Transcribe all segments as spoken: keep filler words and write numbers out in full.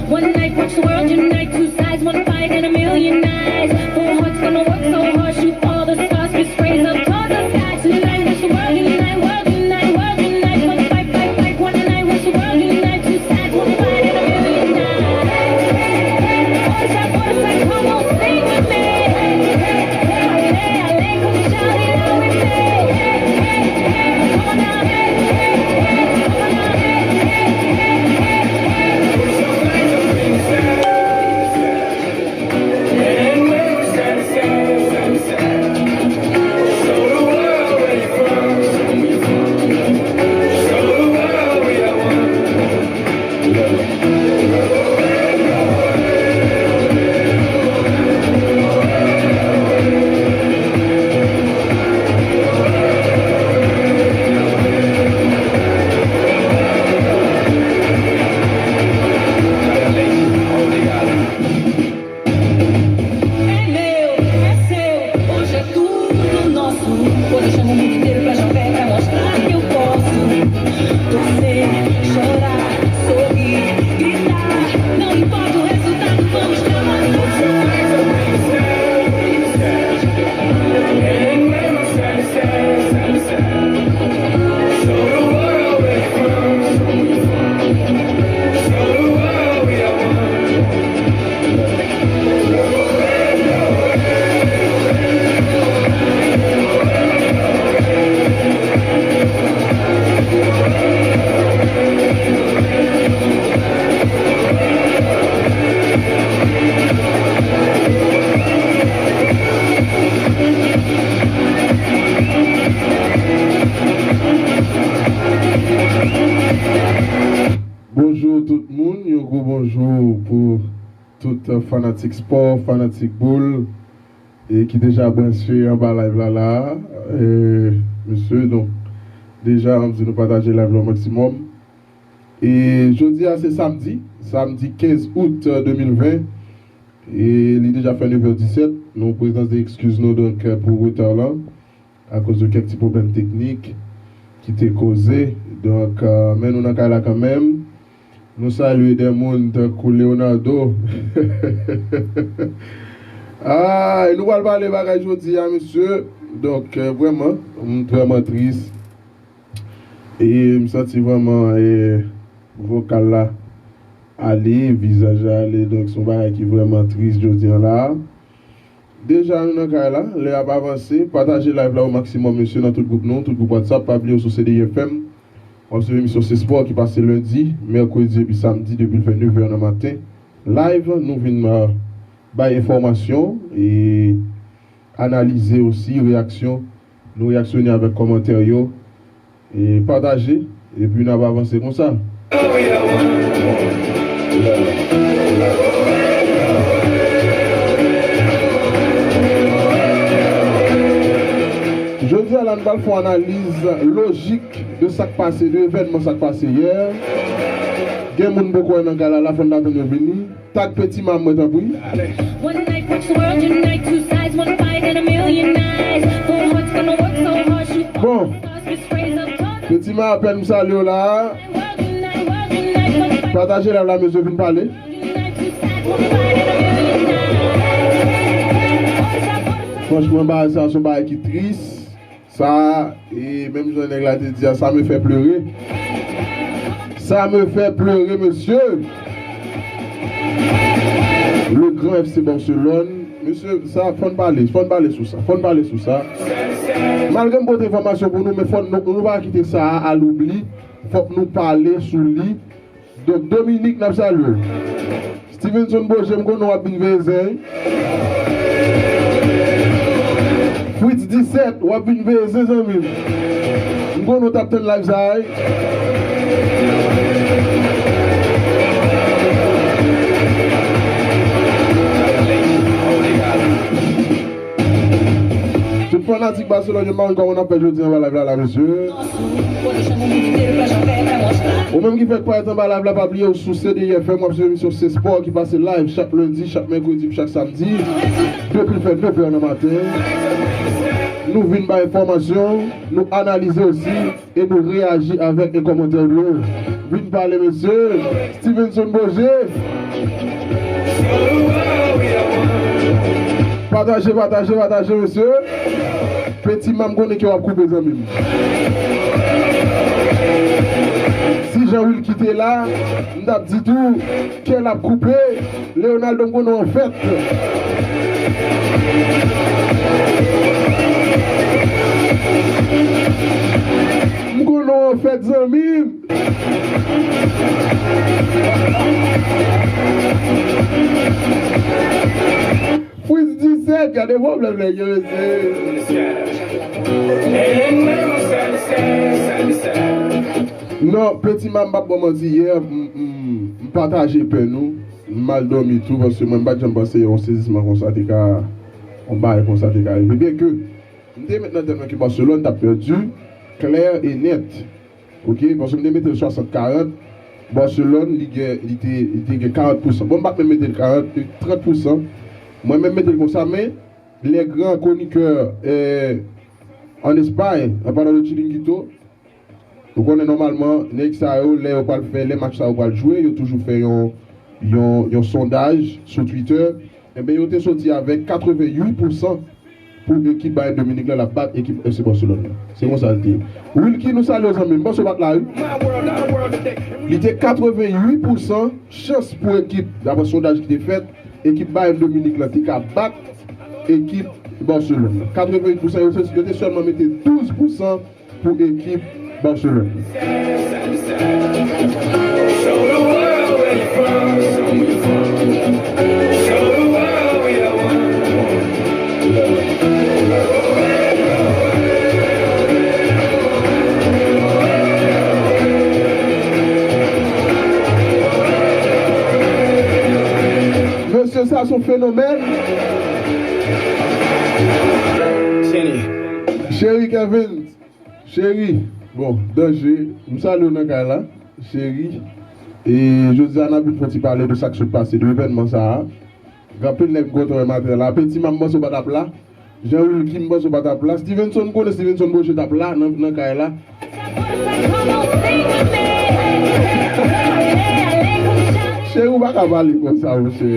One night, watch the world unite. Two sides, one fight, and a million eyes. Four hearts gonna work so hard, shoot all the stars, fist raise up towards the sky. Tonight, watch the world unite, world unite, world unite. One fight, fight, fight, one night, watch the world unite. Two sides, one fight, and a million eyes. All the time, all the time, come on, sing with me. Hey, hey, hey, hey, hey, come shout it out with me. Hey, hey, hey, come on now, hey, hey, hey, come on now, hey, hey, hey, hey, hey, hey. É meu, é seu, hoje é tudo nosso. Hoje eu chamo o mundo inteiro pra jogar e pra mostrar que eu posso. Torcer, chorar, sorrir, gritar. Não importa o resultado, vamos clamar. Bonjou tout moun, yon gwo bonjou pou tout fanatik spò, fanatik boul, e ki deja branche anba live la la, e, mesye, donk, deja, m di nou pataje live la o maksimòm. E jodi a se samdi, samdi kenz out de mil ven, e li deja fè nevè disèt. Nou prezante ekskiz nou, donk, pou reta la. Akoz de kèk ti pwoblèm teknik ki te koze. Donk, euh, men nou nan kay la kanmenm. Nou salye de moun tankou Leonardo. Ah, e nou pral pale bagay jodi a, mesye. Donk, euh, vrèman, m vrèman tris. E m santi vrèman, e, vokal la ale, vizaj la ale. Donk, se yon bagay ki vrèman tris jodi a la. Deja nou nan kay la, lè ap avanse, pataje live la o maksimòm, mesye, nan tout gwoup nou, tout gwoup WhatsApp, pa bliye w sou C D I F M. W ap swiv emisyon Se Spò ki pase lendi, mèkredi epi samdi depi l fè nevè nan maten. Live, nou vin, euh, bay enfòmasyon e analize osi reyaksyon. Nou reyaksyone avèk kòmantè yo. E pataje, epi n ap avanse konsa. Jodi a la, n pral fè yon analiz lojik de sa k pase, de evènman sa k pase yè. Gen moun poko wè nan gala la, fò n atann yo vini. Tag Petit Ma mwen, tanpri. One night, watch the world unite. Two sides, one fight, and a million eyes. Four hearts gonna work so hard, shoot all the stars, fist raise up towards the sky. Bon. Petit Ma, apèn m salye w la. Pataje live la, mesye, vin pale. Franchman, bagay sa, se yon bagay ki tris. Sa, e menm jan nèg la te di a, ça me fait pleurer. Ça me fait pleurer, mesye. Le Grand F C Barcelone. Mesye, sa, fò n pale, fò n pale sou sa, fò n pale sou sa. Malgre m pote enfòmasyon pou nou, men fò n, nou, nou pa kite sa a al oubli. Fòk nou pale sou li. Donk, Dominique, n ap salye w. Stevenson Boje, m konnen w ap vin veye zen. Fritz disèt, w ap vin veye zen, zanmi m. M konnen w t ap tann live sa a, wi. Tout fan Fanatik Barcelone, yo, m pa konn kòman n ap fè jodi anba live la, la, mesye. Ou menm ki fèk parèt anba live la, pa bliye ou sou C D I F M, w ap swiv emisyon Se Spò ki pase live chak lendi, chak mèkredi, chak samdi, depi l fè nèf è nan maten. Nou vin bay enfòmasyon, nou analize osi, e nou reyaji avèk e kòmantè nou yo. Vin pale, mesye. Stevenson Boje. Pataje, pataje, pataje, mesye. Peti, m konnen ke w ap koupe, zanmi m. Si Jean Wilky te la, m t ap di tou, kè l ap koupe, Leonardo, m konnen w an fèt. M konnen w an fèt, zanmi m. Fritz disèt, gade pwoblèm nèg yo, mesye. Non, Peti, m p ap ba w manti, yè, m, m, m pataje pèn ou. M mal dòmi tou, paske mwen, m pa t janm panse yon sezisman konsa te ka, yon bagay konsa te ka rive. Byenke m te met nan tèt mwen ke Barcelone t ap pèdi klè e nèt. Ok, paske m te mete l swasant karant, Barcelone, li gen, li te, li te gen karant pousan. Bon, m pa t menm mete l karant, li trant pousan. Mwen menm mete l konsa, men les grands chroniqueurs, eh, en Espagne, en parlant de Chiringuito, ou konnen nòmalman, nèg sa yo, lè yo pral fè, lè match sa yo pral jwe, yo toujou fè yon, yon, yon sondaj sou Twitter. Enben, yo te soti avèk katrevenn uit pousan pou ekip Bayern de Munich la, l ap bat ekip F C Barcelone la. Se konsa l te ye. Wilky, nou salye w, zanmi m. Panse w pa t la, wi. Li te katrevenn uit pousan chans pou ekip, daprè sondaj ki te fèt, ekip Bayern de Munich la te ka bat ekip Barcelone la. Katrevenn uit pousan, yo te, yo te sèlman mete douz pousan pou ekip Barcelone. Mesye, sa se yon fenomèn. Cheri Kevin, cheri, bon, danje, m salye w nan kay la, cheri. E jodi a, n ap vin fè yon ti pale de sa k sot pase, de evènman sa a. Gen anpil nèg m kontan wè maten la. Peti, m panse w pa t ap la. Jean Wilky, m panse w pa t ap la. Stevenson, m konnen Stevenson Boje t ap la nan, nan kay la. Cheri, ou pa ka pale konsa, monchè.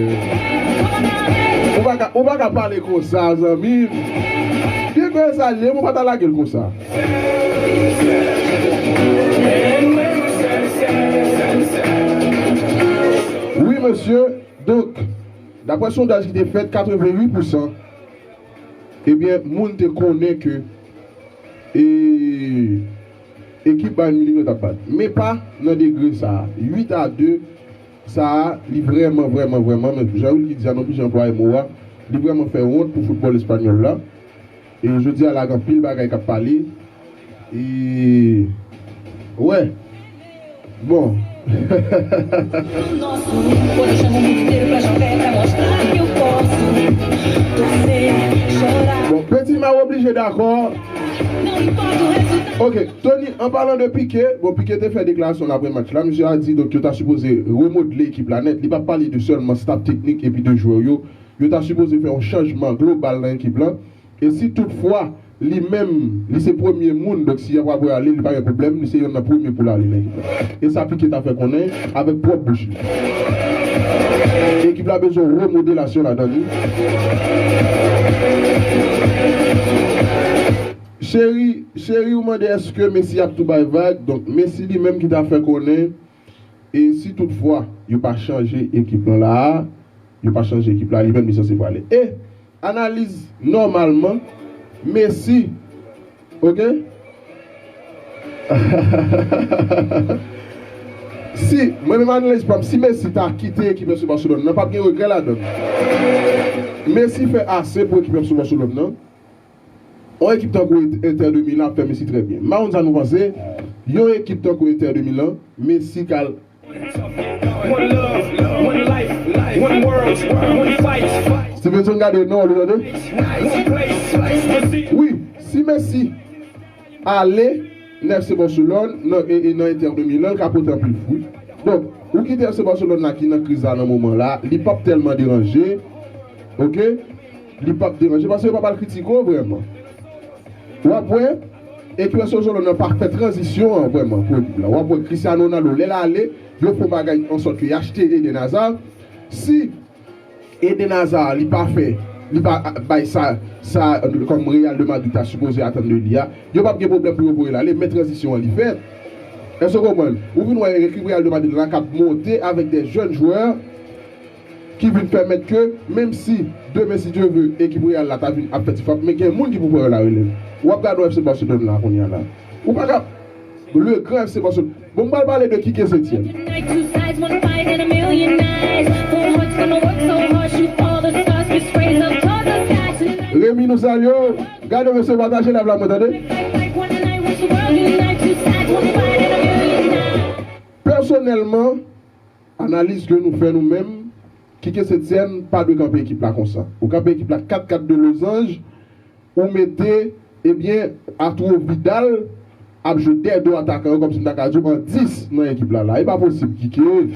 Ou pa ka, ou pa ka pale konsa, zanmi m. Byen ke sa l ye, ou pa ta lage l konsa. Wi, mesye. Donk, daprè sondaj ki te fèt, katrevenn uit pousan, ebyen, moun te konnen ke, e, ekip Bayern Munich la t ap bat. Men pa nan degre sa a. Uit a de, sa a, li vrèman, vrèman, vrèman, men jan Wilky di a, m oblije anplwaye mo a, li vrèman fè wont pou foutbòl espanyòl la. E jodi a la, gen anpil bagay k ap pale. E, wè. Bon. Bon, Peti, m a oblije dakò. Ok, Tony, an palan de Piqué, bon, Piqué te fè deklarasyon l apre match la. Misye a di, donk, yo ta sipoze remodle ekip la nèt. Li pa pale de sèlman staff teknik epi de jwè yo. Yo ta sipoze fè yon chanjman global nan ekip lan. E si toutfwa, li menm, li se premye moun, donk si y ap apre ale, li pa gen pwoblèm, li se yonn nan premye pou l ale nan ekip la. E sa Piqué ta fè konnen avèk pwòp bouch li. Ekip la bezwen remodelasyon ladan li. Cheri, cheri, ou mande èske Messi ap tou bay vag? Donk, Messi li menm ki ta fè konnen, e si toutfwa yo pa chanje ekip lan la a, yo pa chanje ekip la, li menm li sanse prale. E analiz nòmalman, Messi, ok? Si, mwen menm analiz pa m, si Messi ta kite ekip F C Barcelone nan, p ap gen regrè ladan l. Messi fè ase pou ekip F C Barcelone nan. Yon ekip tankou Inter de Milan ap fè Messi trè byen. M pa konn sa nou panse, yon ekip tankou Inter de Milan, Messi ka al. Stevenson, gade non, ou tande? Wi. Messi ale nan F C Barcelone, nan, e, e nan Inter de Milan, l ka pote anpil fwi. Donk, ou kite F C Barcelone la ki nan kriz la nan moman la, li p ap tèlman deranje, oke? Li p ap deranje, paske yo p ap al kritike w vrèman. W ap wè, ekip F C Barcelone nan pa fè tranzisyon an vrèman pou ekip la. W ap wè Cristiano Ronaldo, lè l ale, yo fè yon bagay an sòt ke y achte Eden Hazard. Si Eden Hazard, li pa fè, li pa bay sa, sa, kòm Real de Madrid ta sipoze atann de li a, yo p ap gen pwoblèm pou yo voye l ale, men tranzisyon an li fèt. Èske w konprann? Ou vin wè ekip Real de Madrid la k ap monte avèk de jèn jwè ki vin pèmèt ke, menm si demen, si Dye vle, ekip Real la ta vin ap fè ti frap, men gen moun ki pou pran yo larelèv. W ap gade yon F C Barcelone la kounye a la. Ou pa ka, le gran F C Barcelone. Bon, m pral pale de Quique Setien. Remy, nou salye w. Gade mesye, pataje live la, mwen tande. Pèsonèlman, analiz ke nou fè nou menm, Quique Setien pa dwe kanpe ekip la konsa. Ou kanpe ekip la kat kat de lozanj, ou mete, ebyen, Arturo Vidal ap jwe dèyè do atakan yo, kòmsi m ta ka di w an dis nan ekip la la. E pa posib, Quique.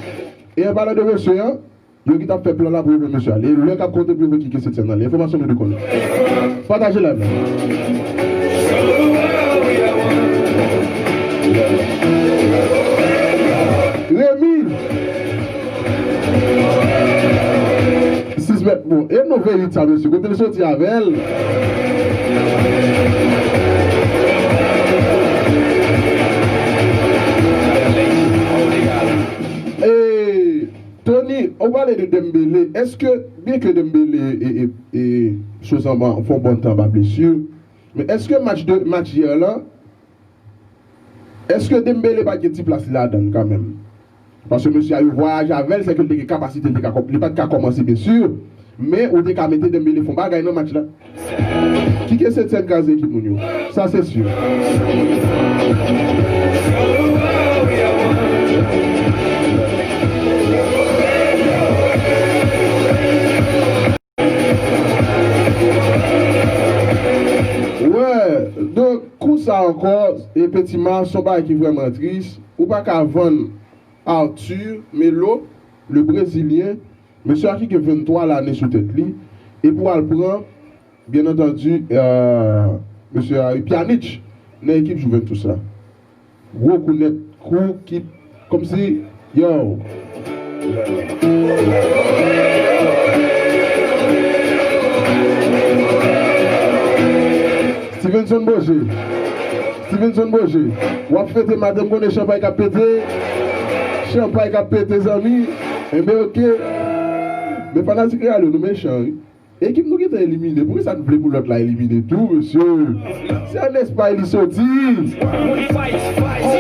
E an palan de mesye an, yo ki t ap fè plan la pou yo voye mesye ale. Lè k ap konte pou yo voye Quique Setien ale. Enfòmasyon nou dwe konnen. Pataje live la. Remy! Sis mèt, bon. E nou veyit sa, mesye. Kote l soti avè l? E, Tony, ou pale de Dembélé. Èske, byen ke Dembélé e, e, e, sou sanman fè yon bon tan anba blesi, men èske match de, match yè lan, èske Dembélé pa t gen ti plas li ladan l kanmenm? Paske mesye a yo vwayaje avè l, sèke l te gen kapasite, l te ka kò-, li pa t ka kòmanse, byen si, men ou te ka mete Dembélé fè yon bagay nan match la. Quique Setien kraze ekip moun yo. Sa se si. Wè, donk, kou sa ankò, efektivman, se yon bagay ki vrèman tris. Ou pa ka vann Arthur Melo, le Brezilyen, mesye a ki gen venntwa lane sou tèt li, epi w al pran, byen antandi, euh, mesye a, Pjanic, nan ekip Juventus la. Gwo kou nèt, kou ki, kòmsi, yo. Stevenson Boje. Stevenson Boje. W ap fete maten, m konnen chanpay k ap pete. Chanpay k ap pete, zanmi. Enben, oke. Men fanatik Real yo, nou mechan, wi. Ekip nou gentan elimine. Poukisa n vle pou lòt la elimine tou, mesye? Se an Espay li soti.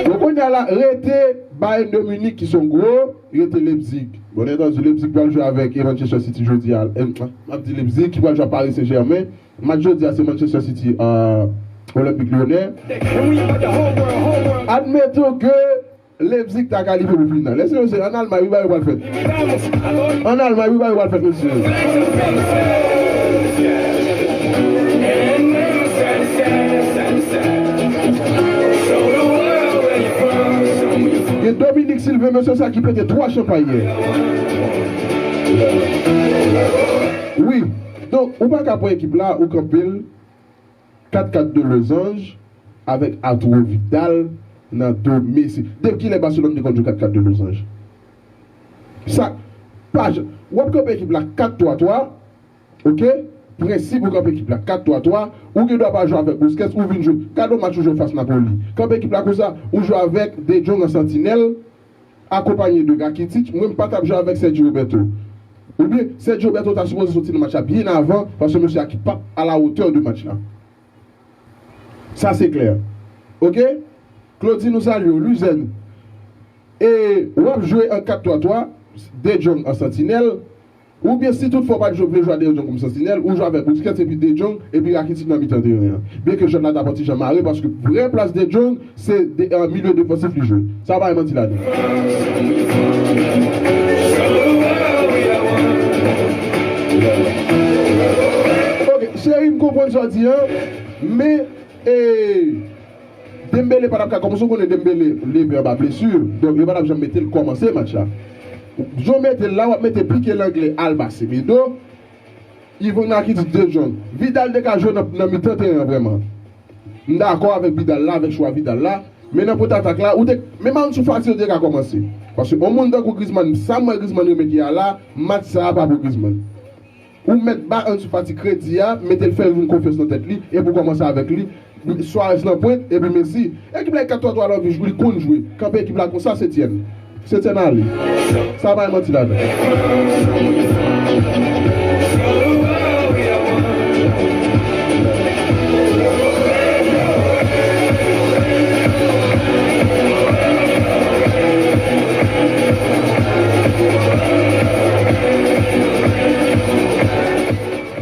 Bon, kounye a la, rete Bayern de Munich ki se yon gwo, rete Leipzig. Bon, entann, Leipzig pral jwe avèk, e, Manchester City jodi a. E, m ap di Leipzig ki pral jwe ak Paris Saint-Germain. Match jodi a se Manchester City, euh, Olympique Lyonnais. Admettons que Leipzig ta kalifye pou final. Lèse yo se an Almay, wi, bagay pral fèt. An Almay, wi, bagay pral fèt, mesye. Gen Dominique Sylvain, mesye sa ki pete twa chanpay yè. Wi. Donk, ou pa ka pran ekip la, ou kanpe l kat kat de lozanj avèk Arturo Vidal nan do Messi. Depi kilè Barcelone te konn jwe kat kat de lozanj? Sa, pa jan-, w ap kanpe ekip la kat twa twa, oke? Prensip ou kanpe ekip la kat twa twa, ou gen dwa pa jwe avèk Busquets, ou vin jwe. Gade yon match ou jwe fas Napoli. Kanpe ekip la konsa, ou jwe avèk De Jong an santinèl, akonpaye de Rakitic, mwen m pa t ap jwe avèk Sergi Roberto. Oubyen, Sergi Roberto ta sipoze soti nan match la byen avan, paske mesye a ki p ap a la wotè de match la. Sa se klè. Oke? Claudine, nou salye w. Luzen. E w ap jwe an kat twa twa, De Jong an santinèl, oubyen si toutfwa w pa t vle jwe ak De Jong kòm santinèl, ou jwe avèk Busquets epi De Jong epi Rakitic nan mitan teren an. Byen ke jwèt la t ap yon ti jan mare, paske vrè plas De Jong, se de, euh, milye defansif li jwe. Sa pa yon manti ladan. Ok, cheri, m konprann sa w di an, men E Dembélé pa t ap ka kòmanse, ou konnen Dembélé leve anba blesi, donk yo pa t ap janm mete l kòmanse match la. Yo mete l la, w ap mete Piqué, Lenglet, Alba, Semedo, Yvan Rakitic, De Jong. Vidal te ka jwe nan, nan mitan teren an vrèman. M dakò avèk Vidal la, avèk chwa Vidal la, men nan kontratak la, ou te, menm Ansu Fati ou te ka kòmanse. Paske yon moun tankou Griezmann, sa m wè Griezmann remèt yè a la, match sa a pa pou Griezmann. Ou mèt ba Ansu Fati kredi a, mete l fè l vin konfyans nan tèt li, epi w kòmanse avèk li, Suarez nan pwent, epi Messi. Ekip la e kat twa twa la, li konn jwe. Kanpe ekip la konsa, Setyen. Setyen ale. Sa pa gen manti ladan.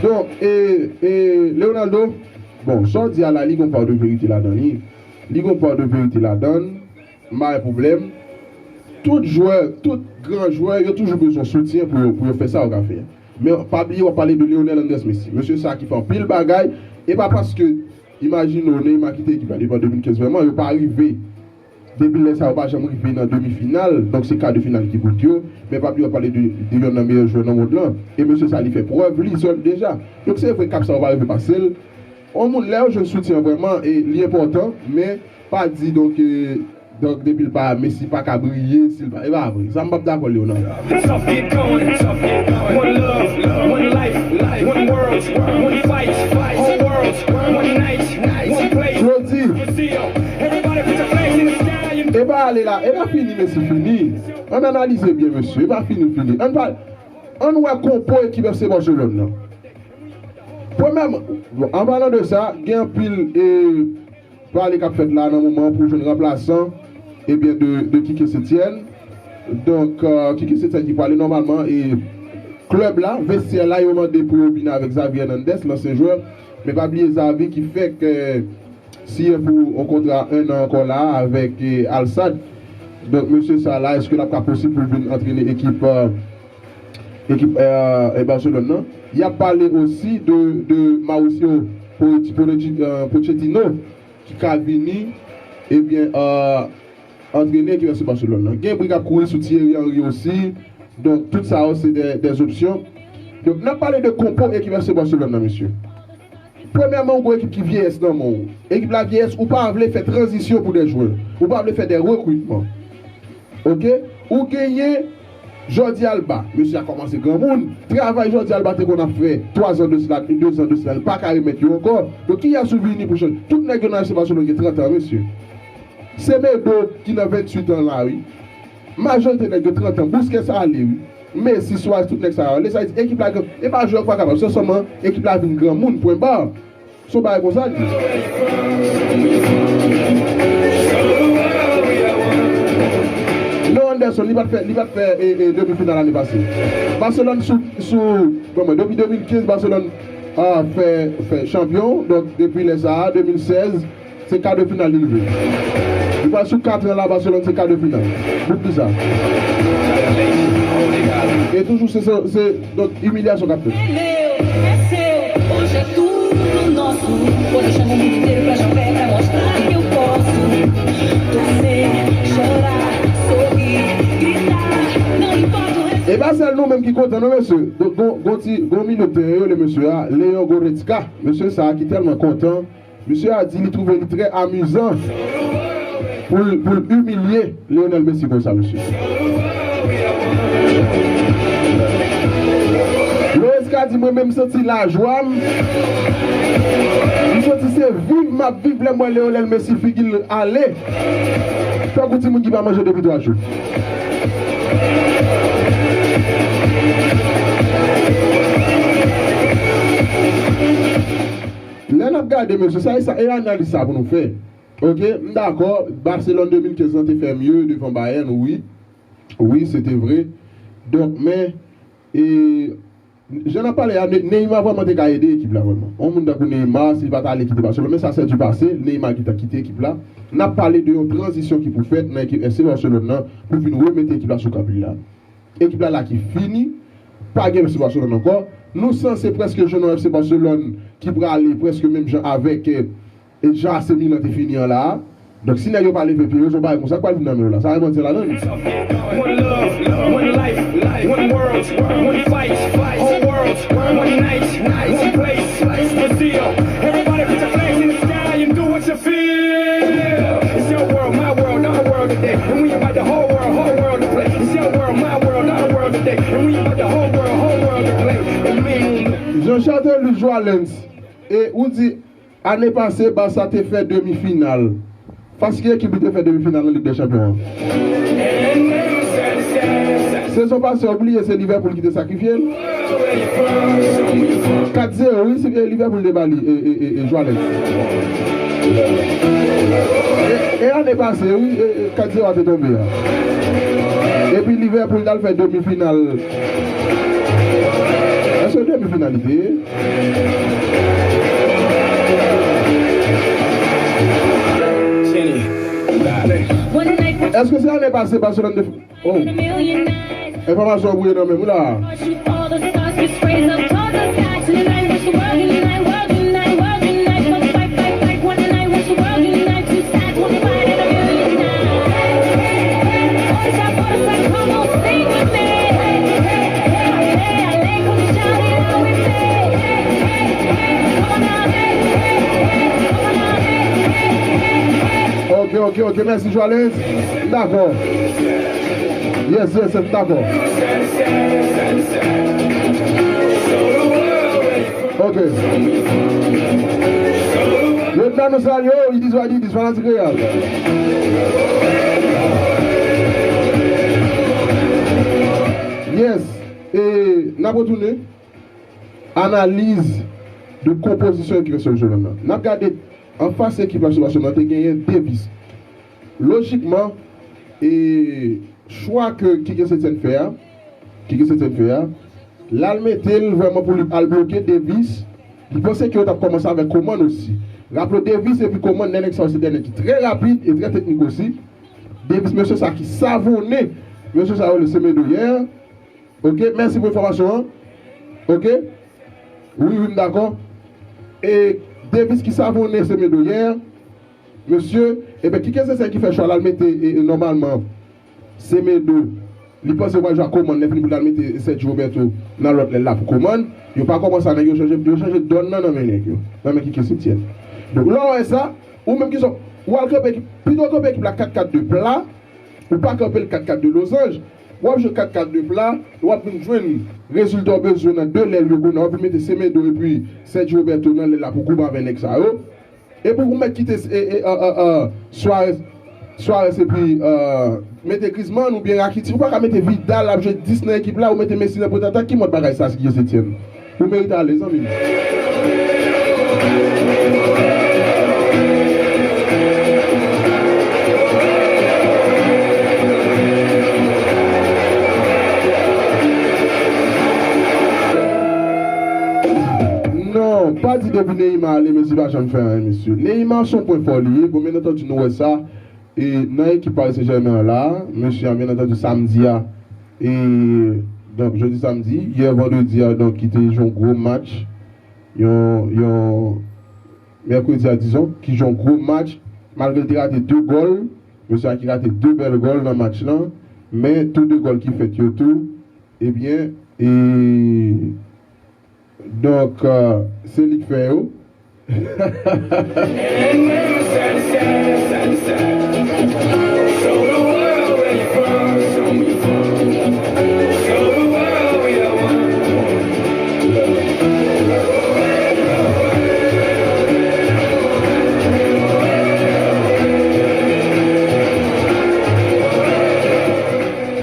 Donk, e, e, Leonardo, bon, sa w di a la, li gon pa de verite ladan li. Li gon pa de verite ladan. M pa gen pwoblèm. Tout jwè, tout gran jwè, yo toujou bezwen soutyen pou yo, pou yo fè sa yo ka fè. Men pa bliye, w ap pale de Lionel Andrés Messi. Mesye sa ki fè anpil bagay, e pa paske, imajine w, Neymar kite ekip la depi an de mil kenz vrèman, yo pa rive. Depi lè sa, yo pa janm rive nan demi final, donk se ka de final ki bout yo. Men pa bliye, w ap pale de, de yonn nan meyè jwè nan mond lan. E mesye sa, li fè prèv li sèl deja. Donk se vre, kap sa, yo pa rive pase l. Yon moun, lè yo jwenn soutyen vrèman, e li enpòtan, men pa di, donk, e, donk, depi l pa, Messi pa ka briye, si l pa, e pa vre. Sa m p ap dakò, Leonardo. Tough, get going, tough, get going. One love, one life, one world, one fight, whole world, one night, one place. Claudie. Everybody put your flags in the sky and e pa ale la, e pa fini, Messi fini. Ann analize byen, mesye, e pa fini, fini. Ann pa, ann wè konpo ekip F C Barcelone nan. Premyèman, an palan de sa, gen anpil, e, pale k ap fèt la nan moman an pou jwenn ranplasan, ebyen, de, de Kike Setyen. Donk, e, Kike Setyen ki prale nòmalman, e klèb la, vestyè la, yo mande pou yo vin avèk Xavi Hernandez, lansyen jwè. Men pa bliye Xavi ki fèk, e, siyen pou yon kontra en an ankò la avèk, e, Al Sadd. Donk, mesye sa la, èske l ap ka posib pou l vin antrene ekip, e, ekip, e, e, Barcelone nan? Y ap pale osi de, de Mauricio Pochetti-, Pochetti-, e, Pochettino ki ka vini, ebyen, e, antrene ekip F C Barcelone nan. Gen bri k ap kouri sou Thierry Henry osi. Donk, tout sa yo, se de, de opsyon. Donk, n ap pale de konpo ekip F C Barcelone nan, mesye. Premyèman, ou gon ekip ki vyeyès nan men w. Ekip la vyeyès, ou pa vle fè tranzisyon pou de jwè. Ou pa vle fè de rekritman. Oke? Ou genyen Jordi Alba. Mesye a kòmanse granmoun. Travay Jordi Alba te konn ap fè twa zan de sila, de zan de sila, li pa ka remèt yo ankò. Donk, kiyès ou vini pou chanje? Tout nèg yo nan F C Barcelone gen trant an, mesye. Semedo ki nan venntuit an la, wi. Majorite nèg yo trant an. Busquets ale, wi. Messi, Suarez, tout nèg sa yo. Lè sa di ekip la, e pa jwè k pa kapab. Se sèlman ekip la vin granmoun, pwen ba. Se yon bagay konsa l ye. Leo Anderson, li pa t fè, li pa t fè, e, e, demi final ane pase. Barcelone sou, sou, kòman, depi de mil kenz, Barcelone, a, fè, fè chanpyon. Donk, depi lè sa a, de mil sèz, se ka de final li rive. Li pral sou kat an la, Barcelone, se ka de final. Bout di sa. E toujou, se, se, se, donk, imilyasyon k ap fèt. É meu, é seu, hoje é tudo nosso. Vou deixar o mundo inteiro pra chover, pra mostrar que eu posso. Torcer, chorar, sorrir, gritar, não importa o resultado. E pa sèl nou menm ki kontan, non, mesye. Gon, gon, gon ti, gon minot, yo rele mesye a, Leon Goretzka. Mesye sa a ki tèlman kontan. Misye a di li twouve li trè amizan pou l, pou l imilye Lionel Messi konsa, mesye. Lorenz ka di, mwen menm, m santi lajwa m. M santi se viv m ap viv lè m wè Lionel Messi figi l ale. Tankou timoun ki pa manje depi twa jou. Lè n ap gade, mesye, sa e sa, e analiz sa pou nou fè. Oke, m dakò, Barcelone de mil kenz lan te fè mye devan Bayern, wi. Wi, se te vre. Donk, men, e, jan n ap pale a, Ne-, Neymar vrèman te ka ede ekip la vrèman. Yon moun tankou Neymar, si li pa t ale kite Barcelone, men sa, c'est du passé, Neymar ki ta kite ekip la. N ap pale de yon tranzisyon ki pou fèt nan ekip F C Barcelone nan, pou vin remete ekip la sou kap li la. Ekip la la ki fini, pa gen F C Barcelone ankò. Nou sanse prèske jwenn yon F C Barcelone ki prale prèske menm jan avèk, eh, e jan A C Milan te fini an la a. Donk, si nèg yo pa leve pye yo, se yon bagay konsa k pral vin nan men yo la. Sa gen manti ladan l. One love, one life, one world, one fight, whole world, one night, one place, Brazil. Everybody put your flags in the sky and do what you feel. It's your world, my world, our world today. And we invite the whole world, whole world to play. It's your world, my world, our world today. And we invite the whole world, whole world to play. Amen. Jean Charles Joalens, e ou di ane pase, Barça te fè demi final. Fas ki ekip li te fè demi final nan Lig dè Chanpyon an? Sezon pase, w bliye se Liverpool ki te sakrifye l? Kat zewo, wi, si, e, Liverpool te ba li, e, e, e, e, Joalens. E, e ane pase, wi, e, e, kat zewo a te tonbe a. Epi Liverpool t al fè demi final. Èske demi final li te ye? Èske se ane pase Barcelone te... Oh. Enfòmasyon bouye nan men m wi la. Ok, ok, ok, mèsi Joalens. M dakò. Yes, yes, m dakò. Ok. Lieutenant, nou salye w, it is what it is, fanatik Real. Yes. E n ap retounen. Analiz de konpozisyon ekip Barcelona nan. N ap gade anfas ekip Barcelona te genyen Davies. Lojikman, e chwa ke Quique Setien fè a, Quique Setien fè a, l al mete l vrèman pou li al bloke Davies. Li panse ke yo t ap kòmanse avèk Coman osi. Raple w, Davies epi Coman, de nèg sa yo se de nèg ki trè rapid e trè teknik osi. Davies, mesye sa ki savonnen, mesye sa yo rele Semedo yè. Ok, mèsi pou enfòmasyon an. Ok. Wi, wi, m dakò. E Davies ki savonnen Semedo yè. Mesye, ebyen, Quique Setien ki fè chwa la, l mete, e, e, nòmalman, Semedo, li panse w pral jwe ak Coman, lè fini pou l al mete Sergi Roberto nan lòt lèl la pou Coman. Yo pa kòmanse a nèg yo chanje, yo chanje dòn nan nan men nèg yo, nan men Quique Setien. Donk, lè w wè sa, ou menm ki sot, w al kanpe ekip, pito w kanpe ekip la kat kat de pla, ou pa kanpe l kat kat de lozanj, w ap jwe kat kat de pla, w ap vin jwenn rezilta w bezwen nan de lèl yo kounye a, w ap vin mete Semedo epi Sergi Roberto nan lèl la pou koupe avè nèg sa yo. Epi ou mèt kite e, e, e, e, e, Suarez, Suarez epi e, mete Griezmann oubyen Rakitic, ou pa ka mete Vidal ap jwe dis nan ekip la, ou mete Messi nan pòtatak, ki mòd bagay sa, Quique Setien? Ou merite ale, zanmi m. Non, pa di depi Neymar ale, Messi pa janm fè anyen, mesye. Neymar se yon pwen fò li ye. Bon, byen antandi, nou wè sa. E nan ekip Paris Saint-Germain an la, mesye a, byen antandi, samdi a, e, donk, jodi samdi, yè vandredi a, donk, ki te yon gwo match, yon, yon, mèkredi a, dizon, ki jwe yon gwo match, malgre l te rate de gòl, mesye a ki rate de bèl gòl nan match lan, men tou de gòl ki fèt yo tou, ebyen, e, donk, e, se li k fè yo.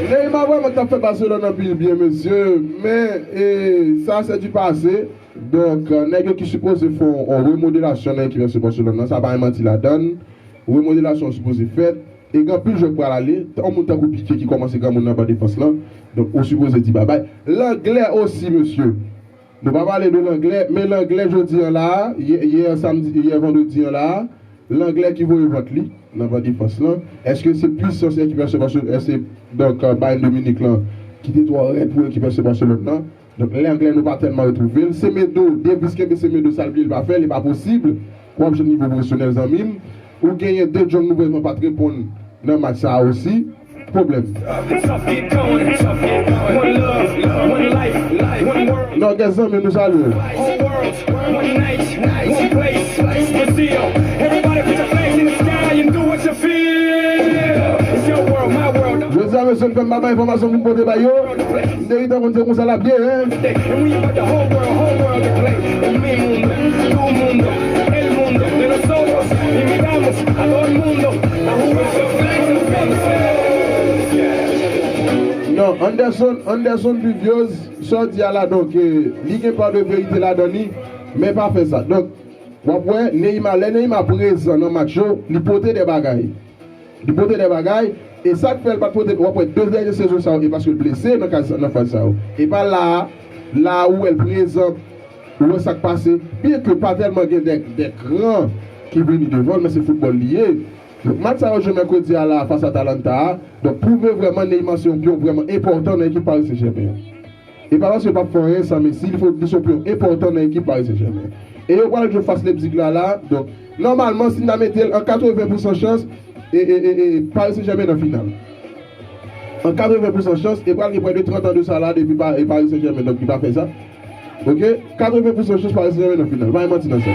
Neymar vrèman t ap fè Barcelone anpil byen, mesye, men, e, sa se du passé. Donk, e, nèg yo ki sipoze fè yon, yon remodelasyon nan ekip F C Barcelone nan, sa pa gen manti ladan l. Remodelasyon an sipoze fèt. E gen anpil jwè k pral ale. Yon moun tankou Piqué ki kòmanse granmoun nan ban defans lan. Donk, ou sipoze di babay. Langlè osi, mesye. Nou pa pale de Langlè, men Langlè jodi an la a, yè, yè samdi, yè vandredi an la a, Langlè ki voye vant li nan ban defans lan. Èske se pwisans ekip F C Barcelone, èske, donk, e, Bayern de Munich lan, ki te twò rèd pou ekip F C Barcelone nan? Donk, Langlè nou pa tèlman retwouve l. Semedo, Davies kenbe Semedo, sa l bliye l pa fè, li pa posib. W ap jwenn nivo pwofesyonèl, zanmi m. Ou genyen de jong nou vrèman pa t reponn nan match sa a osi. Pwoblèm. Non, guys, zanmi, nou salye w. Jodi a, mesye, m fè m pa bay enfòmasyon pou m pote bay yo. M te gentan konn se konsa l ap ye, hein. Non, Anderson, Anderson Vivioz, sa w di a la, donk, eh, li gen pa de verite ladan li, men pa fè sa. Donk, w ap wè, Neymar, lè Neymar prezan nan match yo, li pote de bagay. Li pote de bagay, e sa k fè l pa t pote, w ap wè de dènye sezon sa yo, e paske l blese nan kaz, nan faz sa yo. E pa la a, la a ou wè l prezan, ou wè sa k pase, byenke pa tèlman gen de, de gran ki vini devan l, men se foutbòl li ye. Donk, match sa yo jwe mèkredi a la, fas Atalanta a, donk, pwouve vrèman Neymar se yon pyon vrèman enpòtan nan ekip Paris Saint-Germain an. E pa paske l p ap fè anyen san Messi, li fò li se yon pyon enpòtan nan ekip Paris Saint-Germain. E yo pral jwe fas Leipzig la, la. Donk, nòmalman, si n ta mete l an katreven pousan chans, e, e, e, e, Paris Saint-Germain nan final. An katreven pousan chans, e pral gen près de trant an de sa la, depi Pa-, e Paris Saint-Germain, donk, li pa fè sa. Ok? Katreven pousan chans Paris Saint-Germain nan final. Pa gen manti nan sa.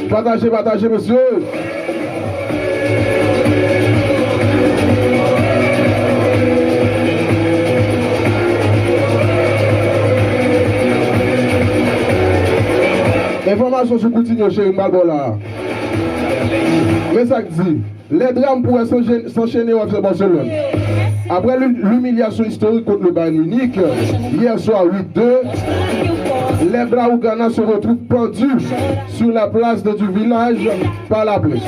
Pataje, pataje, mesye. Enfòmasyon sou Coutinho, cheri, m pral ba w la. Men sa k di. Les drames pourraient s'enchaî-, s'enchaîner au F C Barcelone. Après l'hum-, l'humiliation historique contre le Bayern Munich, hier soir huit deux, les Blaugrana se retrouvent pendus sur la place de, du village par la presse.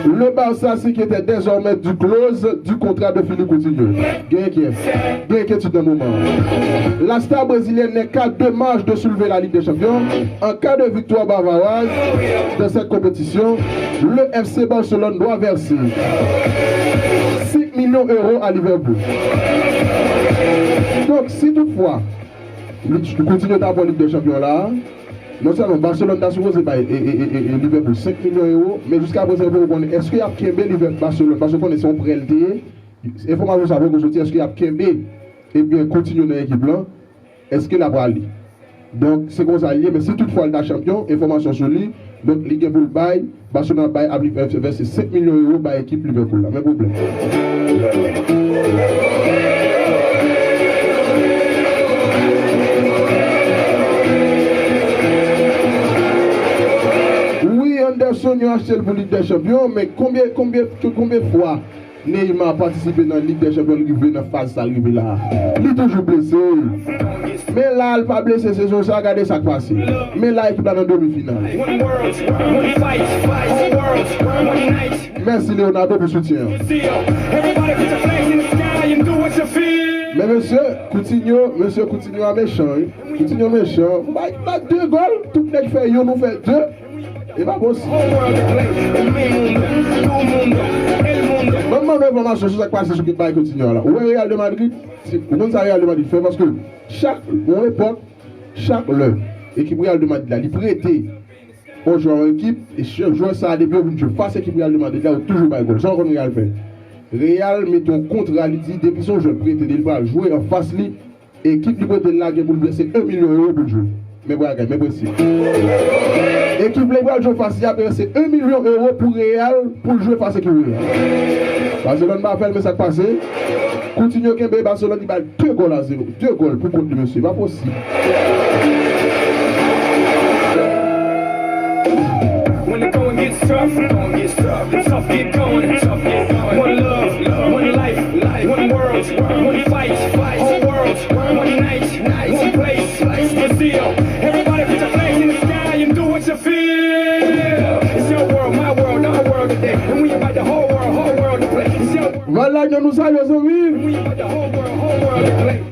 Le Barça s'inquiétait désormais du clause du contrat de Philippe Coutinho. Gen enkyè-, gen enkyetid nan moman an. La star brésilienne n'est qu'à deux matchs de soulever la Ligue des Champions. En cas de victoire bavaroise dans cette compétition, le F C Barcelone doit verser cinq millions euros à Liverpool. Donk, si toutfwa Coutinho ta pran Lig dè Chanpyon la, non sèlman Barcelone ta sipoze bay, e, e, e, e, e Liverpool senk milyon ewo, men jiskaprezan yo poko konnen èske y ap kenbe Liver-, Barcelone, paske w konnen se yon prè l te ye. Enfòmasyon sa poko soti, èske y ap kenbe, ebyen, Coutinho nan ekip lan, èske l ap rale? Donk, se konsa l ye, men si toutfwa l ta chanpyon, enfòmasyon sou li, donk, li gen pou l bay, Barcelone ap bay, ap li fè vèse senk milyon ewo bay ekip Liverpool la. Men pwoblèm. Wi, Anderson, yo achte l pou Lig dè Chanpyon, men konbyen, konbyen, konbyen fwa Neymar patisipe nan Lig dè Chanpyon, l rive nan faz sa l rive la a. Li toujou blese. Men la, l pa blese sezon sa, gade sa k pase. Men la, ekip la nan demi final. Mèsi, Leonardo, pou soutyen an. Men mesye, Coutinho, mesye Coutinho a mechan, wi. Coutinho mechan. M bay, bay de gòl, tout nèg fè youn, ou fè de. E pa posib. Ban m ban nou enfòmasyon sou sa k pase sou kit bay Coutinho la. Ou wè Real de Madrid, se, ou konn sa Real de Madrid fè, paske chak, yon epòk, chak lè ekip Real de Madrid la, li prete yon jwè yon ekip, e jwè sa a, depi yo vin jwe fas ekip Real de Madrid la, yo toujou bay gòl. Sa w konn Real fè? Real mete yon kontra, li di, depi se yon jwè l prete li, li pral jwe anfas li, ekip li prete l la gen pou l vèse yon milyon ewo pou l jwe. Men bagay, men prensip. Ekip li pral jwe fas li ap vèse yon milyon ewo pou Real, pou l jwe fas ekip Real. Barcelone pa fè l, men sa k pase. Coutinho kenbe Barcelone, li ba l de gòl a zewo. De gòl pou kont li, mesye. Pa posib. When the going gets tough, going gets tough, tough get going, tough get going. One love, one life, one world, one fight, whole world, one night, one place, Brazil. Everybody put your flags in the sky and do what you feel. It's your world, my world, our world today. And we invite the whole world, whole world to play. It's your world. Voilà. Nou, nou salye zanmi.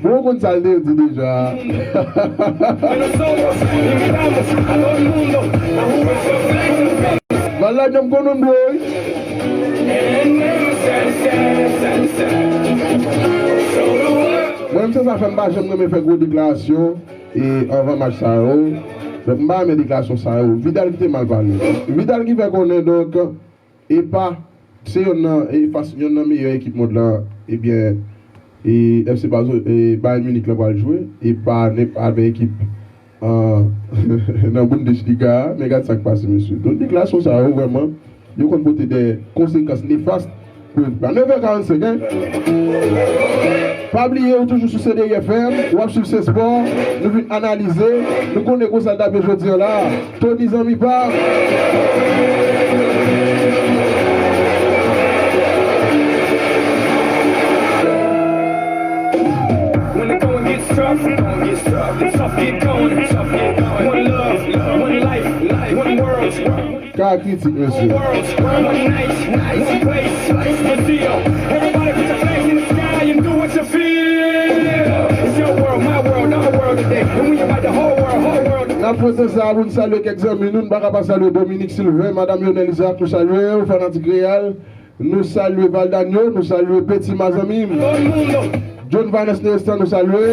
Bon, ou konn sa l te di deja. Valad, m konnen m dwe, wi. Mwen menm, se sa fè m pa janm renmen fè gwo deklarasyon e anvan match sa yo. Donk, m pa renmen deklarasyon sa yo. Vidal ki te mal pale. Vidal ki fè konnen, donk, e pa, se yonn nan, e fas, yonn nan meyè ekip mond lan, ebyen, e F C Barzo-, e Bayern Munich lan pral jwe, e pa nenp-, avèk ekip, ah, nan Bundesliga a, men gad sa k pase, mesye. Donk, deklarasyon sa yo, vrèman, yo konn pote de konsekans nefas pou ekip la. Nev è karannsenk, en. Pa bliye, ou toujou sou C D I F M, w ap swiv Se Spò, nou vin analize, nou konnen konsa l t ap ye jodi a la. Tony zanmi pa. When the going gets tough, going gets tough, tough get going, tough get going. One love, one life, one world. Ka kritik, mesye. One world, one night, one place, Brazil. Everybody put your flags in the sky and do what you feel. It's your world, my world, our world today. And we invite the whole world, whole world. N ap pwofite sa pou n salye kèk zanmi nou. Nou pa ka pa salye Dominique Sylvain, Madame Lionel Isaac, nou salye w, fanatik Real. Nou salye Valdanio, nou salye Petit Mazanmi. John Vanessa Nerestan, nou salye.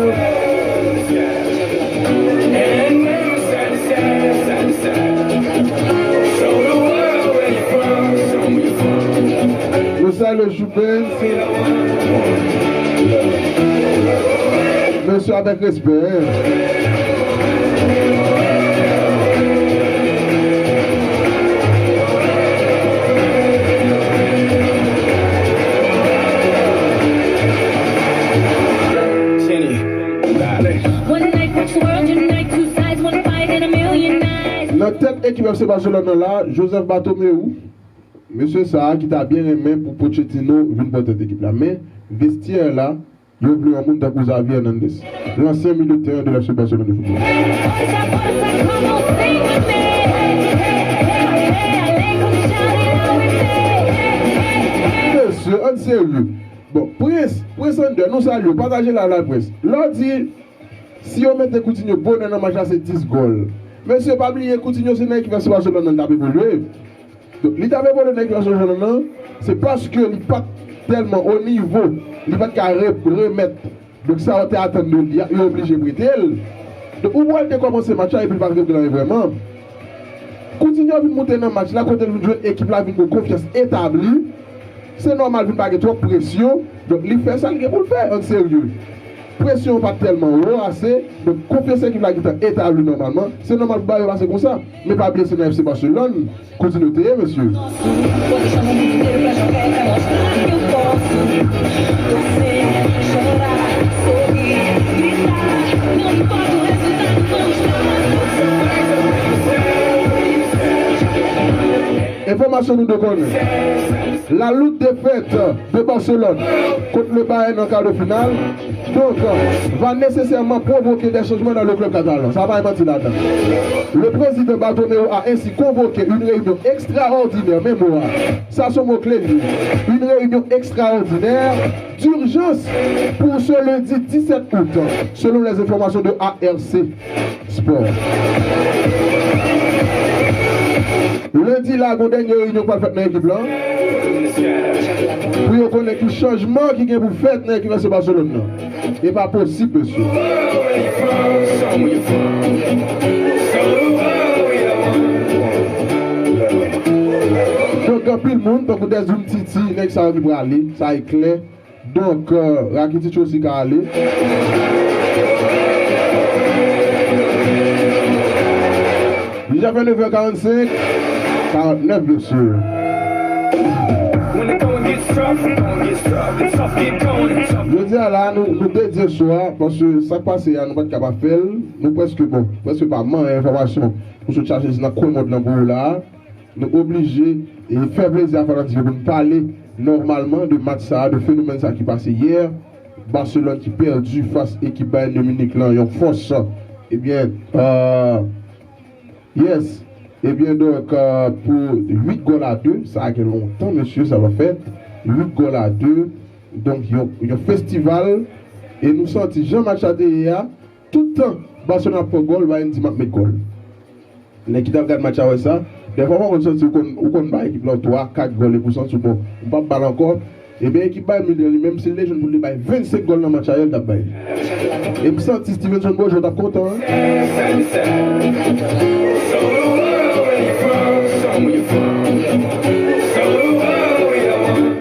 Nou salye Joubens. Mesye, avèk respè. Nan tèt ekip F C Barcelone nan la, Joseph Bartomeu, mesye sa a ki ta byen renmen pou Pochettino vin pran tèt ekip la. Men, vestyè la, yo vle yon moun tankou Xavi Hernandez, lansyen milye teren de F C Barcelone de foutbòl. Mesye, ann serye. Bon, Prince, Prince Under, nou salye w, pataje live la, Prince. Lè w di, si yo mete Coutinho bonè nan match la, se dis gòl. Mesye, pa bliye, Coutinho se nan ekip F C Barcelone nan l t ap evolye. Donk, li t ap evolye nan ekip Barcelone nan, se paske li pa t tèlman o nivo, li pa t ka re-, remèt. Donk, sa yo te atann de li a, yo oblije prete l. Donk, ou wè l te kòmanse match la, epi l pa t regle anyen vrèman. Coutinho vin moute nan match la, kote l vin jwenn ekip la vin gen konfyans etabli. Se nòmal vin pa gen twòp presyon. Donk, li fè sa l gen pou l fè, ann serye. Presyon an pa t tèlman wo ase. Donk, konfyans ekip la gentan etabli nòmalman. Se nòmal pou bagay yo pase konsa. Men pa bliye, se nan F C Barcelone Coutinho te ye, mesye. Enfòmasyon nou dwe konnen. La lourde défaite de Barcelone contre le Bayern en quart de finale, donc, va nécessairement provoquer des changements dans le club catalan. Sa pa gen manti ladan. Le président Bartomeu a ainsi convoqué une réunion extraordinaire, mémoire, ça c'est un mot clé, une réunion extraordinaire d'urgence pour ce lundi dix-sept août, selon les informations de A R C Sport. Lendi la, gon dènye reyinyon k pral fèt nan ekip lan. Pou yo konnen ki chanjman ki gen pou fèt nan ekip F C Barcelone nan. E pa posib, mesye. Donk, anpil moun, tankou Dèzoun Titi, nèg sa yo ki prale, sa e klè. Donk, euh, Rakitic osi ka ale. Deja fè nev è karannsenk, karannèf, byen si. Jodi a la, nou, nou dedye swa, paske sa k pase a, nou pa t ka pa fè l. Nou prèske, bon, prèske pa manyen enfòmasyon pou sot chache nan kwen mond lan pou ou la. Nou oblije, e, fè plezi a fanatik yo pou n pale nòmalman de match sa a, de fenomèn sa a ki pase yè. Barcelone ki pèdi fas ekip Bayern de Munich lan, yon fòs. Ebyen, euh, yes. Ebyen, donk, euh, pou uit gòl a de, sa gen lontan, mesye, sa pa fèt. Uit gòl a de. Donk, yon, yon festival, e nou santi jan match la te ye a, tout tan Barcelona ap pran gòl, Bayern di, "M ap met gòl." Nèg ki t ap gad match la wè sa. Dèfwa, w konn santi w konn, ou konn bay ekip la twa, kat gòl, epi w santi w, "Bon, m p ap ba l ankò." Ebyen, ekip Bayern Munich li menm, si l te jwenn pou l te bay vennsenk gòl nan match la, l t ap bay. E m santi Stevenson Bojo t ap kontan, wi.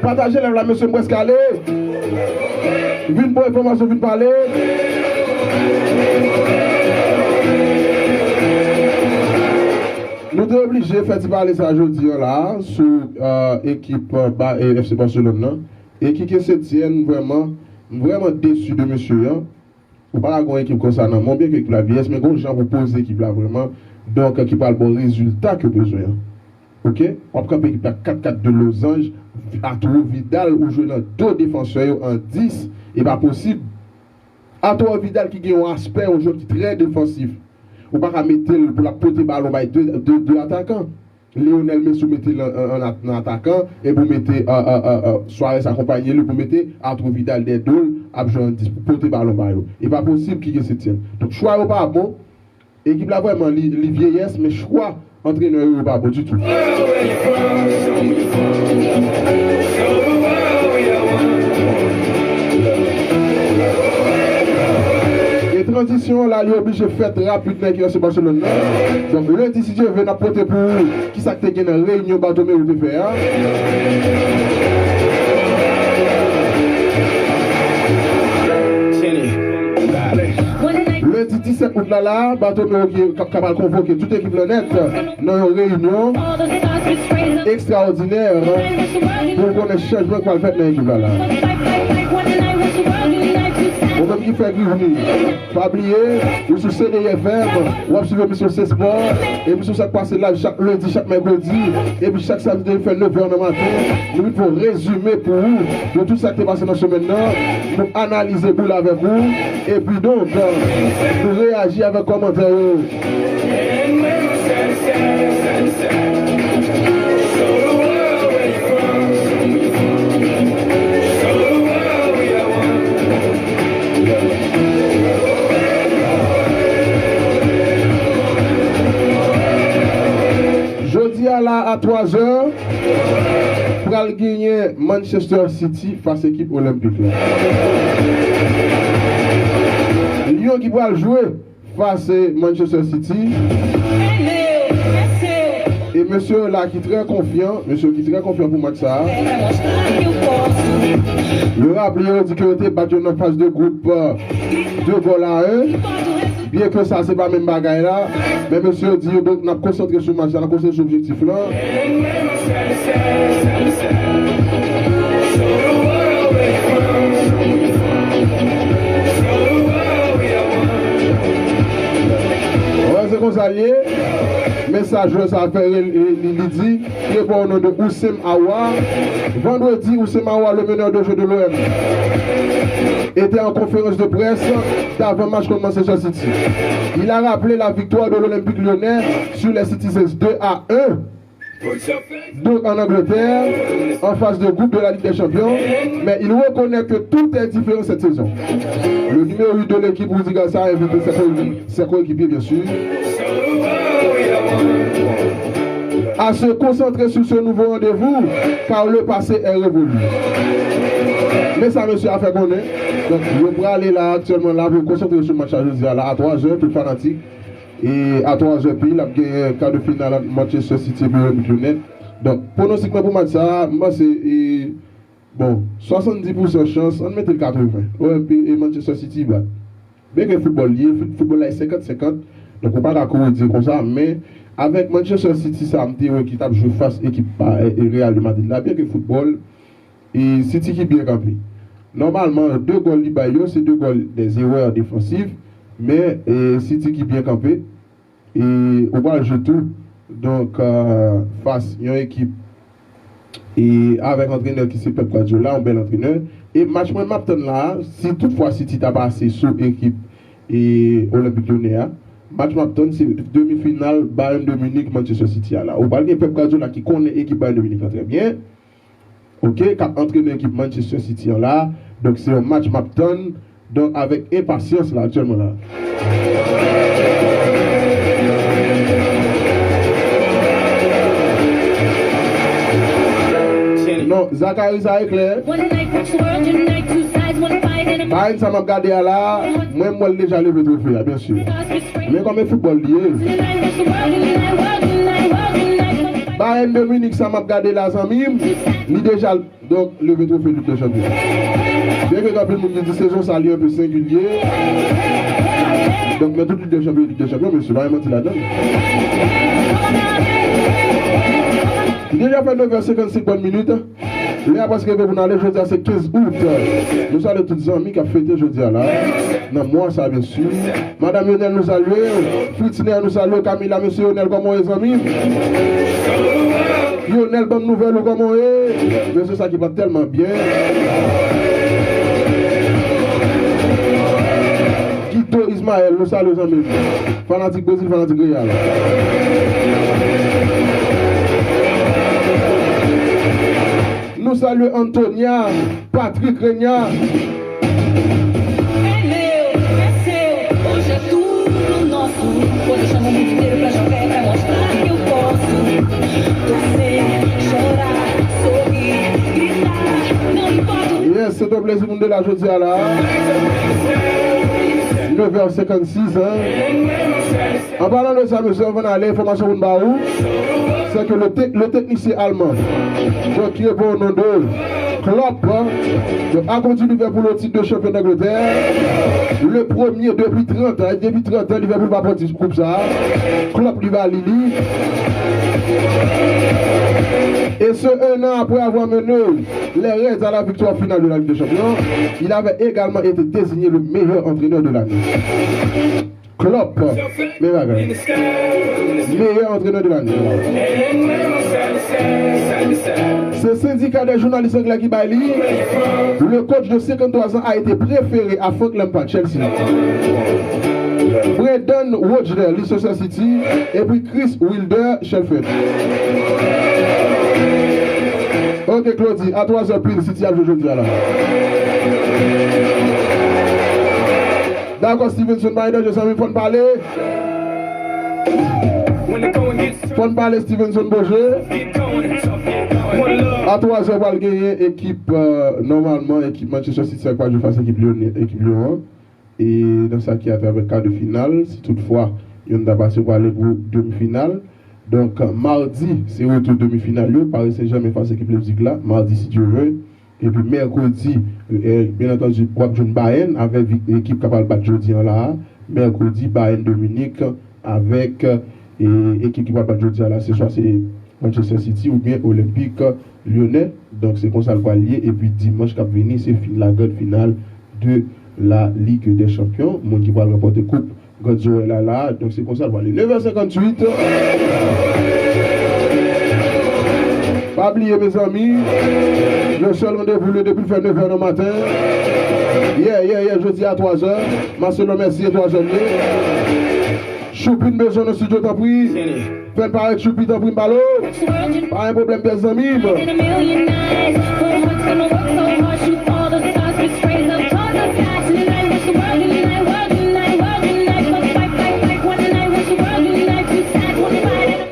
Pataje live la, mesye, m prèske ale. Vin pran enfòmasyon, vin pale. Nou te oblije fè ti pale sa jodi a la sou, euh, ekip, euh, ba, e, F C Barcelone nan. E Quique Setien, vrèman, m vrèman desi de mesye an. Ou pa ka gen yon ekip konsa nan men w, byen ke ekip la vyeyès, men gen yon jan pou poze ekip la vrèman. Donk, ki pral ba w rezilta ke w bezwen an. Oke? W ap kanpe ekip la kat kat de lozanj, Arturo Vidal, ou jwe nan do defansè yo an dis, e pa posib. Arturo Vidal ki gen yon aspè, yon jwè ki trè defansif. Ou pa ka mete l pou l ap pote balon bay de, de, de atakan. Lionel Messi ou mete l an, an, an at-, nan atakan, epi ou mete, euh, euh, euh, euh, Suarez akonpanye li, pou mete Arturo Vidal dèyè do l, ap jwe an dis pou pote balon ba yo. E pa posib Quique Setien. Donk, chwa yo pa bon. Ekip la vrèman, li, li vyeyès, men chwa antrenè yo, yo pa bon ditou. E tranzisyon an la, li oblije fèt rapid nan ekip F C Barcelone nan. Donk, lendi, si Dye vle, n ap pote pou ou kisa k te gen nan reyinyon Bartomeu te fè a. Lendi disèt out la, la, Bartomeu ki ka, ka pral konvoke tout ekip la nèt nan yon reyinyon ekstraòdinè pou konnen chanjman k pral fèt nan ekip la, la. Ou menm ki fè Grivni, pa bliye, ou sou C D I F M, w ap swiv emisyon Se Spò, emisyon sa k pase live chak lendi, chak mèkredi, epi chak samdi depi fè nevè nan maten, nou vin fè yon rezime pou ou de tout sa k te pase nan semèn nan. Nou analize boul avèk ou, epi donk, nou reyaji avèk kòmantè yo. Jodi a la, a twazè, pral genyen Manchester City fas ekip Olenpik la. Lyon ki pral jwe fas Manchester City. E mesye yo la ki trè konfyan, mesye yo ki trè konfyan pou match sa a. Yo raple yo di ke yo te bat yo nan faz de gwoup, euh, de gòl a en. Byen ke sa se pa menm bagay la, men mesye yo di yo, donk, n ap konsantre sou match la, n ap konsantre sou objektif lan. Wè, se konsa l ye. Mesaj jwè sa fè, li, li, li di, ki repon o non de Houssem Aouar. Vendredi, Houssem Aouar, le meneur de jeu de l'O M, était en conférence de presse d'avant-match contre Manchester City. Il a rappelé la victoire de l'Olympique Lyonnais sur les Citizens deux à un. Donc en Angleterre, en phase de groupe de la Ligue des Champions, mais il reconnaît que tout est différent cette saison. Le numéro huit de l'équipe, Rudy Garcia, a invité ses co-, ses coéquipiers, bien sûr, à se concentrer sur ce nouveau rendez-vous, car le passé est révolu. Men sa mesye a fè konnen. Donk, yo prale la, aktyèlman la, pou yo konsantre sou match la jodi a la, a twazè, tout fanatik. E a twazè pil, ap genyen ka de final ant Manchester City epi Olympique Lyonnais. Donk, pwonostik mwen pou match sa a, m panse, e, bon, swasanndis pousan chans, ann mete l katreven. O M P e Manchester City bat. Byen ke foutbòl li ye, fout-, foutbòl la e senkant senkant, donk ou pa ka kouri di konsa, men avèk Manchester City sa, m te wè ki t ap jwe fas ekip pa, e, e Real de Madrid la, byen ke foutbòl, e City ki byen kanpe. Nòmalman, de gòl li bay yo, se de gòl des erreurs défensives, men, e, City ki byen kanpe, e ou pral jwe tou, donk, euh, fas yon ekip, e avèk antrenè ki se Pep Guardiola, yon bèl antrenè. E match mwen m ap tann la a, si toutfwa City ta pase sou ekip, e Olympique Lyonnais a, match m ap tann se demi final Bayern de Munich, Manchester City a la. Ou pral gen Pep Guardiola ki konnen ekip Bayern de Munich lan trè byen. Ok, k ap antrene ekip Manchester City an la. Donk, se yon match m ap tann, donk, avèk enpasyans la, aktyèlman la. Non, Zacharie, sa e klè. Bayern sa m ap gade a la, mwen, m wè l deja leve twofe a, byen si. Men kòm e foutbòl li ye. Bayern de Munich sa m ap gade la, zanmi m, li deja, donk, leve twofe Lig dè Chanpyon. Byen ke gen anpil moun ki di sezon sa li enpe sengilye. Donk, men tout Lig dè Chanpyon, Lig dè Chanpyon, mesye, pa gen manti ladan l. Li deja fè nèf è senkannsenk bòn minit. Lè a prèske rive pou n ale, jodi a se kenz out. Nou salye tout zanmi k ap fete jodi a la. Nan mwa sa, byen si. Madanm Yonel, nou salye w. Fritz Ner, nou salye w. Camila, mesye Yonel, kòman w ye, zanmi? Yonel, ban m nouvèl ou, kòman w ye? Mesye sa ki pa tèlman byen. Guido Ismaël, nou salye w, zanmi m. Fanatik Brezil, fanatik Real. Nou salye Antonia, Patrick Renya. Yes, se te yon plezi pou n te la jodi a la. Nèf è senkannsis, hein. An palan de sa, mesye, anvan n ale, enfòmasyon pou n ba ou, se ke le, te- le teknisyen alman, donk, ki reponn o non de Klopp, donk, a kondi Liverpool au titre de champion d'Angleterre. Le premier depuis trente ans, depi trant an, Liverpool pa pran ti koup sa a. Klopp li ba li li. Et ce, un an après avoir mené les Reds à la victoire finale de la Ligue des Champions, il avait également été désigné le meilleur entraîneur de l'année. Klopp, men bagay. Meilleur entraîneur de l'année. Se sendika dè jounalis anglè ki bay li. Le coach de cinquante-trois ans a été préféré à Frank Lampard, Chelsea. Brendan Rodgers, Leicester City, epi Chris Wilder, Sheffield. Ok, Claudy, a twa zè pil, City ap jwe jodi a la. Dakò, Stevenson, pa gen danje, zanmi, fò n pale. Fò n pale, Stevenson Beaujeu. A twa zè pral genyen ekip, euh, nòmalman, ekip Manchester City a k pral jwe fas ekip Lyon, ekip Lyon an. E nan sa ki atravè ka de final, si toutfwa yonn ta pase, yo prale pou demi final. Donk, madi, se retou demi final yo, Paris Saint-Germain fas ekip Leipzig la, madi, si Dye vle. Epi mèkredi, eh, byen antandi, w ap jwenn Bayern avèk vi- ekip k ap al bat jodi an la a. Mèkredi, Bayern de Munich avèk, eh, ekip ki pral bat jodi a la, se swa se Manchester City oubyen Olympique Lyonnais. Donk, se konsa l pral ye. Epi dimanch k ap vini, se fin, la grande finale de la Ligue des Champions. Moun ki pral ranpòte koup Grann Zorèy la la. Donk, se konsa l pral ye. Nèf è senkanntuit. Pa bliye, mezanmi. Yon sèl randevou, le depi l fè nèf è nan maten. Yeah, yeah, yeah, jodi a twa zè. Marcelo, mèsi, e twa zè l ye. Choupi, n bezwen w nan estidyo, tanpri. Fè n parèt, Choupi, tanpri, m pale w. Pa gen pwoblèm, pyès zanmi m.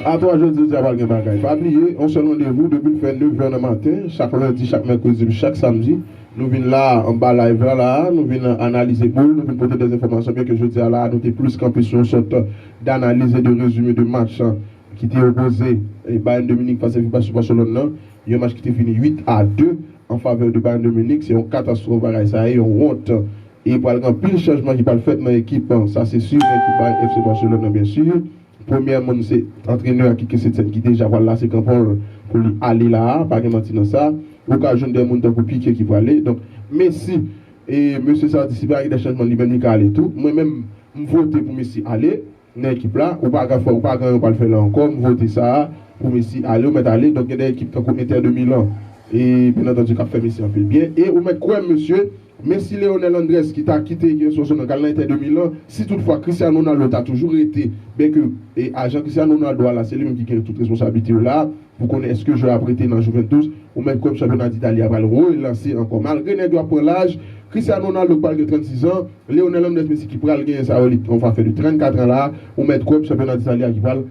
A twa jodi, jodi a pral gen bagay. Pa bliye, yon sèl randevou, depi l fè nèf è nan maten, chak lendi, chak mèkredi, epi chak samdi, nou vin la, anba live la, la, nou vin analize boul, nou vin pote dè enfòmasyon, byen ke jodi a la, nou te plis kanpe sou yon sòt danaliz e de rezime de match, ki te opoze, e, Bayern de Munich fas a Barcelone nan, yon match ki te fini uit a de an favè de Bayern de Munich. Se yon katastwòf bagay sa ye, yon wont. E pral gen anpil chanjman ki pral fèt nan ekip, sa se si, nan ekip Bayern F C Barcelone nan, byen si. Premyè moun se antrenè a, Quique Setien, ki deja pral lase kanpon l pou li ale la a, pa gen manti nan sa. Ou ka jwenn de moun tankou Piqué ki prale. Donk, Messi, e mesye sa di si pa gen de chanjman, li menm li ka ale tou. Mwen menm, m vote pou Messi ale nan ekip la. Ou pa ka fè, ou pa gen anyen w pral fè la ankò. M vote sa a pou Messi ale, ou mèt ale. Donk, gen de ekip tankou Inter de Milan, e byen antandi, k ap fè Messi anpil byen. E ou mèt kwè m, mesye, Messi Leonel Andres ki ta kite ekip Barcelone k al nan Inter de Milan, si toutfwa Cristiano Ronaldo ta toujou rete, byen ke, e, ajan Cristiano Ronaldo a la, se li menm ki gen tout responsablite yo la, pou konnen èske jwè a ap rete nan Juventus. Ou mèt kwè chanpyona Ditali a pral relanse ankò. Malgre nèg yo ap pran laj, Cristiano Ronaldo pral gen trannsis an, Lionel Andrés Messi ki pral genyen sa yo, li, yon fwa fè de trannkat an la, ou mèt kwè chanpyona Ditali a ki pral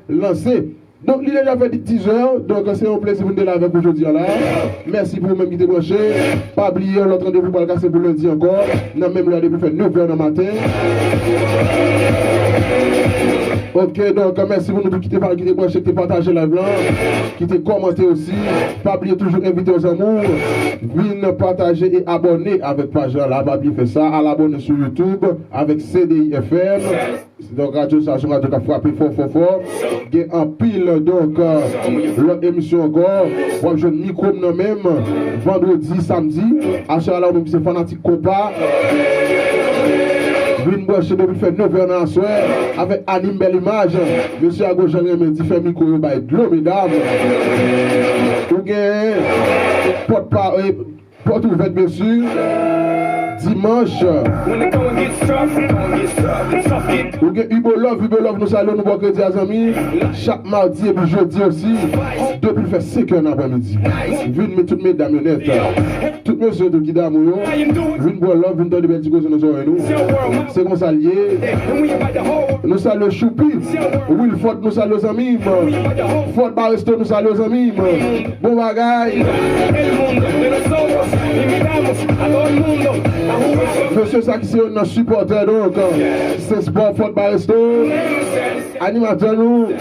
relanse. Donk, li deja fè diz zè, donk, se yon plezi pou n te la avèk ou jodi a la. Mèsi pou ou menm ki te branche. Pa bliye, lòt randevou pral kase pou lendi ankò, nan menm lè a depi fè nèf è nan maten. Ok, donk, mèsi pou nou tout ki te, ki te branche, ki te pataje live lan, ki te kòmante osi. Pa bliye toujou envite w zanmi w vin pataje e abòne avèk paj la. Pa bliye fè sa, al abòne sou YouTube avèk C D I F M. Donk, radyo sa se yon radyo k ap frape fò, fò, fò. Gen anpil, donk, euh, lòt emisyon ankò. W ap jwenn mikwo m nan men m vandredi, samdi. Aswè a la, ou menm ki se fanatik konpa, vin branche depi l fè nèf è nan aswè avèk Anim Bèl Imaj. Mesye a gwo jan renmen di fè mikwo yo bay dlo, medam. Ou gen pòt pa, eh, pòt ouvèt, mesye. Dimanch. Ou gen Ibo Love, Ibo Love, nou salye w, nou ba w kredi a, zanmi. Chak madi epi jedi osi, depi l fè senk è nan aprèmidi. Vin met tout medam yo nèt. Tout mesye tou ki damou yo, vin ba w love, vin tande bèl ti koze nan zòrèy nou. Se konsa l ye. Nou salye Choupi, Wilford, nou salye w, zanmi m. Ford Baresto, nou salye w, zanmi m. Bon bagay. Mesye sa ki se youn nan sipòtè, donk, se Sport Fort Baresto. Animatè nou,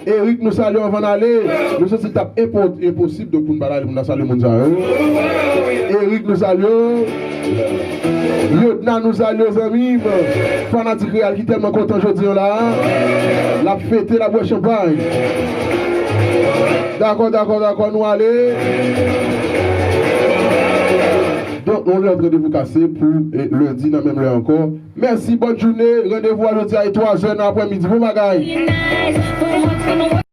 Eric, nou salye w anvan n ale. Nou santi l t ap enpo-, enposib, donk, pou n pa t ale, pou n ta salye moun sa yo. Eric, nou salye w. Yodna, nou salye w, zanmi m. Fanatik Real ki tèlman kontan jodi a la. L ap fete, l ap bwè chanpay. Dakò, dakò, dakò, nou ale. Donk, yon lòt randevou kase pou, eh, lendi nan menm lè ankò. Mèsi, bòn jounen. Randevou a jodi a e twa zè nan aprèmidi. Bon bagay.